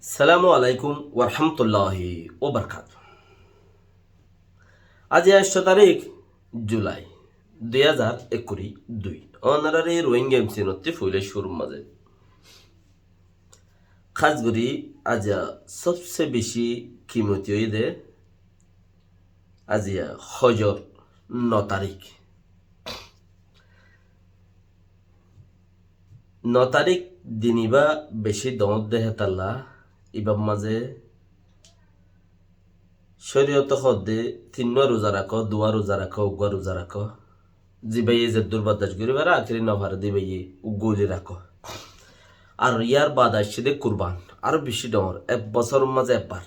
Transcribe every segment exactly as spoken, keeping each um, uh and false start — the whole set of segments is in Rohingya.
Assalamu alaikum warahmatulláhi wabarakátuhu. Aijja ecó tarík Julai, dui házar ekkuri dui. Ónorare Rohingya M C nottí foila cúrur mazé. Hás gorí aijja sobse beci kimoti óiye dé aijja hojor no tarík. No tarík din ibá beci doóñr dé hétalla, ibár mazé córiyote hoódde tinnúa ruza rakó, duwá ruza rakó, uggúa ruza rakó. Zibáye zeddúr bordac gorí faré, akéri no faré dé ibáye uggúa uli rakó. Ar yar baade aiccé dé kurban, aró beci doóñr, ek bosóror mazé ekbar.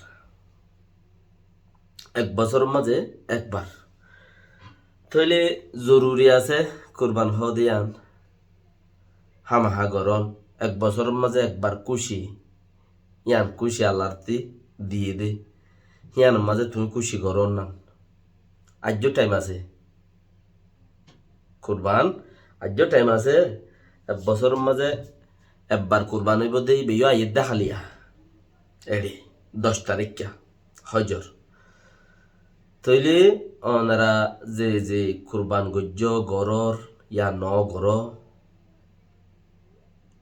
Ek bosóror mazé ekbar. Tóile zoruri asé kurban hoóde yían hámaha gorón. Ek bosóror mazé ekbar kúci, yían kúci Allattú diyé dé. Yíanor mazé tuñí kúci gorón nan. Aijjó thaim asé. Kurban, aijjó thaim asé, ek bosóror mazé ekbar kurban óibo dé, ibá yó aiyér dé háliya. Eçé, doc taríkka, hojor. Tóile ónora ze ze kurban goijjó, gorór ya no goró,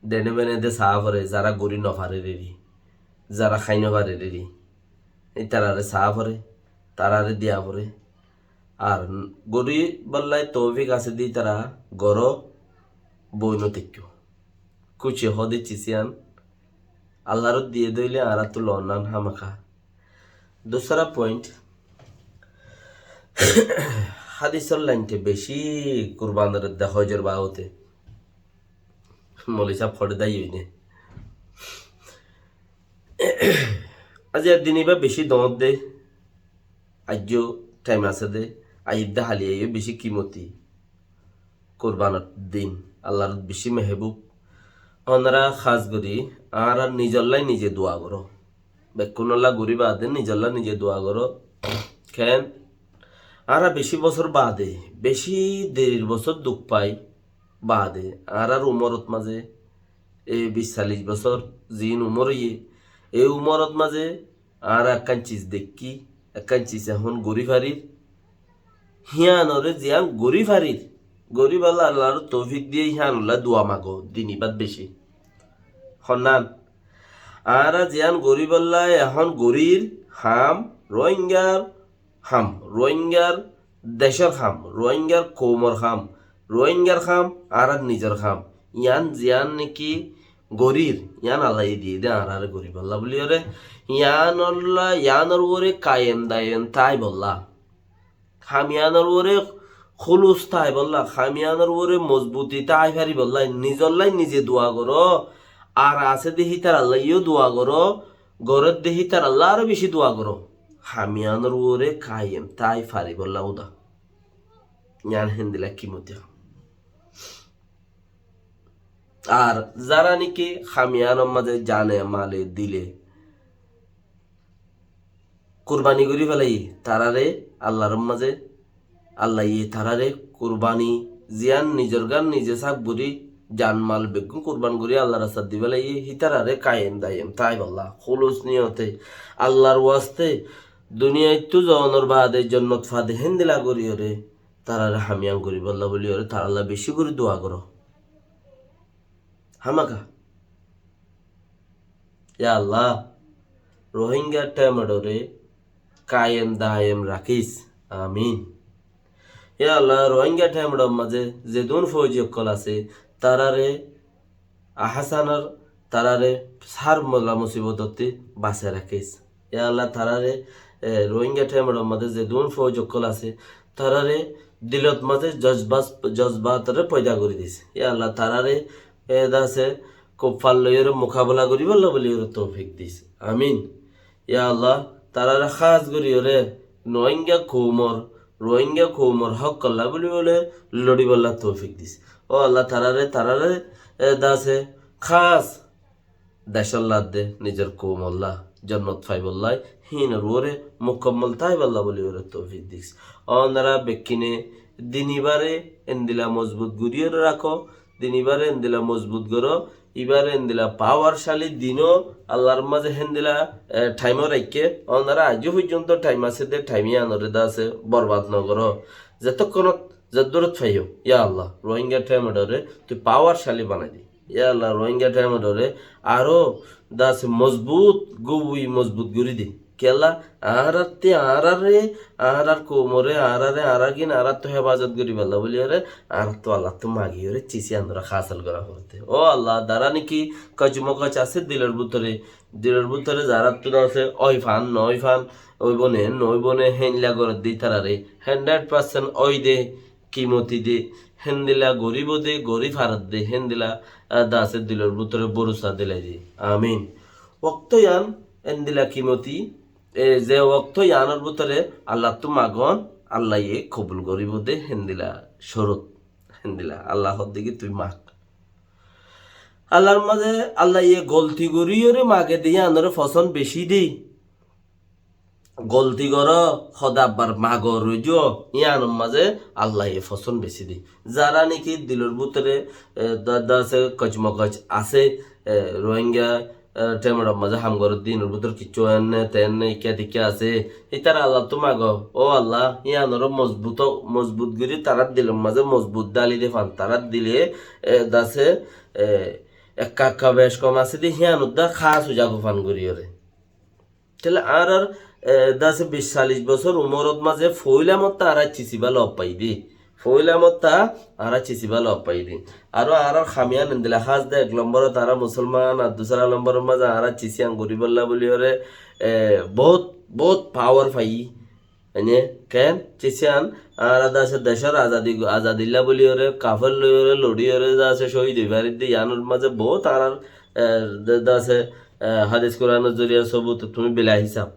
dene bene dé saá foré, zará gorí no farér eri, zará hái no farér eri, ítararé saá foré, tararé diya foré. Ar goríbolla toufik asé dé ítara goró, boi no táikko. Kúci hoóde cis yían Allaré diyé dé óile añáráttu loon nan hámaha. Dusára point, hádisor lainte beci kurbanor edde hojor babote. Moloi sáb hoçé dái óine. Aijja din ibá beci doóñr dé, aijjó thaim asé dé, aiyér dé háliya yó beci kimoti. Kurbanor din, Allar beci mehbub. Ónora hás gorí añára nizolla nize dua goró. Bekkúnolla gorí baade nizolla nize dua goró. Ken? Añára beci bosór baade, beci derir bosór duk fai baade, añárar umorot mazé, e bic callic bosór ziín umor óiye, e umorot mazé añára ekkán cis deikkí, ekkán cis ehón gorí farir. Híanoré ziyán gorí farir, goríbolla Allaré toufik diyé, híanolla dua mago, din ibát beci. Honnán, añára ziyán goríbolla ehón gorír ham, Rohingyar ham, Rohingyar decór ham, Rohingyar koumor ham, Rohingyar ham, añárar nizor ham. Yían ziyán néki gorír, yían Allaye diyé dé añáráre goríbolla bóliyoré, yíanolla, yíanor uore kayem dayem táibolla. Ham yíanor uore húlus táibolla, ham yíanor uore mozbuti tái faribolla, nizolla nize dua goró, ar asé dé hítaralla yó dua goró, gorér dé hítaralla aró beci dua goró. Ham yíanor uore kayem tái faribolla uda. Yían héndilla kimoti ham. Ar zará néki ham yíanor mazé zane, male, dile kurbani gorí félaiye, taráre Allar mazé, Allaye taráre kurbani ziyán nizor gán nize sáf gorí, zan mal beggún kurban gorí Allar rastat di félaiye, hítararé kayem dayem táibolla, húlus niyote, Allar waste, duniyaittú zonor baade jonnot fade héndilla goríyoré, taráre ham yían goríbolla bóliyoré, taralla beci gorí dua goró. Hámaha. Ya Allah, Rohingya thémedhoré kayem dayem rakís. Amin. Ya Allah, Rohingya thémedhor mazé zedún fouji ókkol asé, taráre ahásanor, taráre sár mola musibotottí basai rakís. Ya Allah, taráre, e, Rohingya thémedhor mazé zedún fouji ókkol asé, taráre dilot mazé jozbas-, jozbatoré foida gorí dis. Ya Allah, taráre, e, dase kufar loiyoré mukabela goríbolla bóliyoré toufik dis. Amin. Ya Allah, taráre hás goríyoré Rohingya koumor, Rohingya koumor hókolla bóliyoré loribolla toufik dis. Ó Allah, taráre, taráre, e, dase hás decólla edde, nizor koumolla, jonnot faibolla, híinor uore mukammol táibolla bóliyoré toufik dis. Ónora bekkúne din ibáre endilla mozbut goríyoré rakó, din ibáre endilla mozbut goró, Ibáre endila pawarcali dino Allar mazé héndila, e, thaimo raikké, onora aijjó foijjonto thaim asé dé, thaim iyanore dase borbad nogoró. Zetokkonot zeddurot faiyó, ya Allah, Rohingya thaimoré tui pawarcali banai di. Ya Allah, Rohingya thaimoré aró dase mozbut, gobui mozbut gorí di. Kiyólla, añárattú añáraré, añárar koumoré, añáraré, añárargín añárattú hefazot goríballa buliyóre, añárattú Allattú magiyóre, cíz iyanore hásil gorá foribó. Ó Allah, zará niki kocmokoc asé dilor bútore, dilor bútore zaráttu dase ói fan, no ói fan, óibo né, no óibo né, héndila gorédde ítararé, hundred percent ói dé, kimoti dé, héndila goríbo dé, gorí faredde, héndila, ah, dase dilor bútore borosa dilai dé. Amin. Okto iyan, endila kimoti, e, ze okto iyanor bútore Allattú magon, Allaye kobul goríbo dé, héndila córot, héndila Allah hoddé ki tui mag. Allar mazé Allaye golti goríyore mage dé iyanore fosón beci dé. Golti goró, hoda abbar mago roijó, iyanor mazé Allaye fosón beci dé. Zará niki dilor bútore, e, da-, dase kocmokoc asé, e, Rohingya, e, thaimor mazé ham gorédde, inor bútore kiccú enne, tenne, ikká tikká asé, ítara Allattú mago, ó Allah, iyanore mozbut, mozbut gorí tarár dilor mazé mozbut dali dé fan, tarár dile, e, dase, e, ekka ekka bec kom asé dé, iyanor dá hás ói zago fan goríyore. Tóile añárar, e, dase bic callic bosór umorot mazé foóila mottá añára cíciba lob faidí. Foóila mottá añára cíciba lob faidí. Aró añárar ham iyan endila hás dé, ek lomborot añára musolman, ar dusára lomborot mazé añára cíz iyan goríbolla buliyóre, e, bout, bout pawar faiyí. Ene, ken? Cíz iyan, añára dase decór azadi, azadilla buliyóre, kafér loiyóre, loçiyóre dase cóhid ói faridde, iyanor mazé bout añárar, e, de-, dase, e, hádis Kuranor zoriya sobut, tumi bila hísab.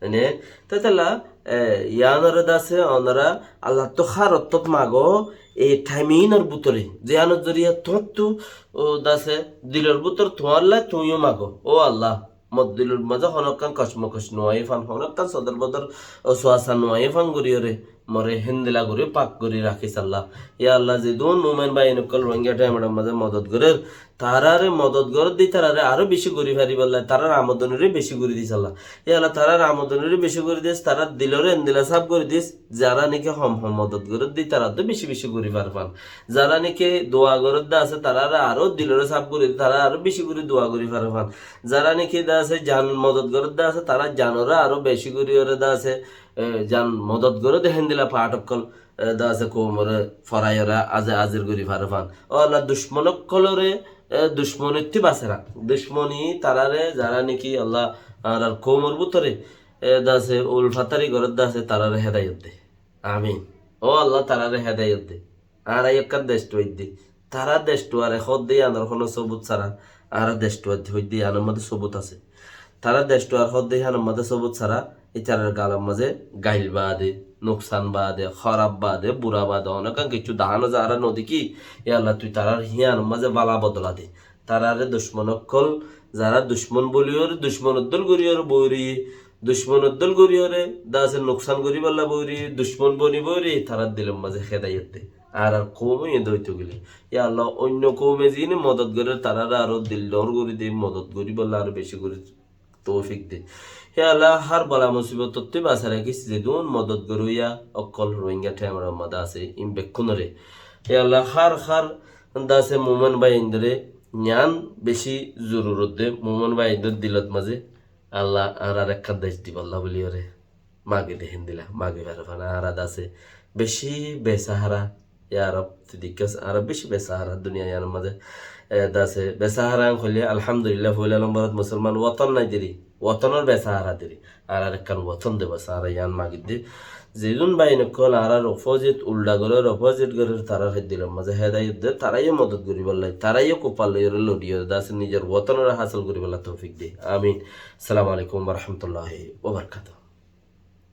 Ene, tetella, e, iyanore dase onora Allattú hár ottót mago, e thaim inor bútore, ziyanor zoriya tuáñttu, o, dase dilor bútor tuáñlla tuñíyo mago. Ó Allah, mor dilor mazé honókkan kocmokoc no aiyé fan, honókkan sodor bodor, o, suasa no aiyé fan goríyore, more héndila gorí pak gorí rakís Allah. Ya Allah, zedún mumin báin ókkol Rohingya thaimor mazé modot gorér, taráre modot gorédde ítararé aró beci gorí faribálla, tarár amodoniré beci gorí dis Allah. Ya Allah, tarár amodoniré beci gorí dis, tarár diloré endila saf gorí dis, zará niki hom hom modot gorédde ítarattú beci beci gorí fare fan. Zará niki dua gorédde asé, taráre aró diloré saf gorí, tará aró beci gorí dua gorí fare fan. Zará niki de asé jan modot gorédde asé, tará janoré aró beci gorí ore de asé, e, jan modot gorédde héndila fath ókkol, e, de asé koumoré foraiyóre aze-, azir gorí fare fan. Ó Allah, ducmon ókkoloré, e, ducmonittú basai rak. Ducmoni taráre zará niki Allah añárar koumor bútore, e, de asé ulfatari gorédde asé taráre hedayot de. Amin. Ó Allah, taráre hedayot de. Añára ekkán dec tuaidde. Tará dec tuare hoódde iyanor honó sobut sára, añára dec tuaidde hoóidde iyanor mazé sobut asé. Tará dec tuar hoódde iyanor mazé sobut sára, ítarar galor mazé gail baade, nuksan baade, hóraf baade, bura baade, honókkan kiccú dahá no za, añára no dekí. Ya Allah, tui tarár hiyanor mazé bála bodola de. Taráre ducmon ókkol, zará ducmon buliyóre, ducmonor dol goríyore boóri, ducmonor dol goríyore, de asé nuksan goríballa boóri, ducmon boni boóri, tarár dilor mazé hedayot de. Añárar koum iín de óito gile. Ya Allah, oinno koume ziíne modot gorér, taráre aró dil dhoóñr gorí de, modot goríballa aró beci gorí toufik de. Ya Allah, hár bala musibotottú basai rakís, zedún modot goróya ókkol Rohingya thaimor mazé asé, iín bekkúnoré. Ya Allah, hár hár de asé mumin báindoré yián beci zorurot de, mumin báindor dilot mazé Allah, añárar ekkán dec diballa buliyóre magi de héndila, magi fare fan. Añára de asé beci besahára, ya Rab, tui dekós, añára beci besahára duniya yiánor mazé. E, de asé besahára hoilé, alhamdulillah, foila lomborot musolman, woton nai deri, wotonor besahára deri. Añárar ekkán woton de bas, añára yián magi de. Zedún báin ókkol añárar opposite, ulda gorér, opposite gorér, tarár he dilor mazé hedayot de, taráiyo modot goríballa, taráiyo kupal loiyóre loçiyóre de asé nizor wotonoré hásil goríballa toufik de. Amin. Assalamu alaikum wa rahmatullahi wa barakatuhu.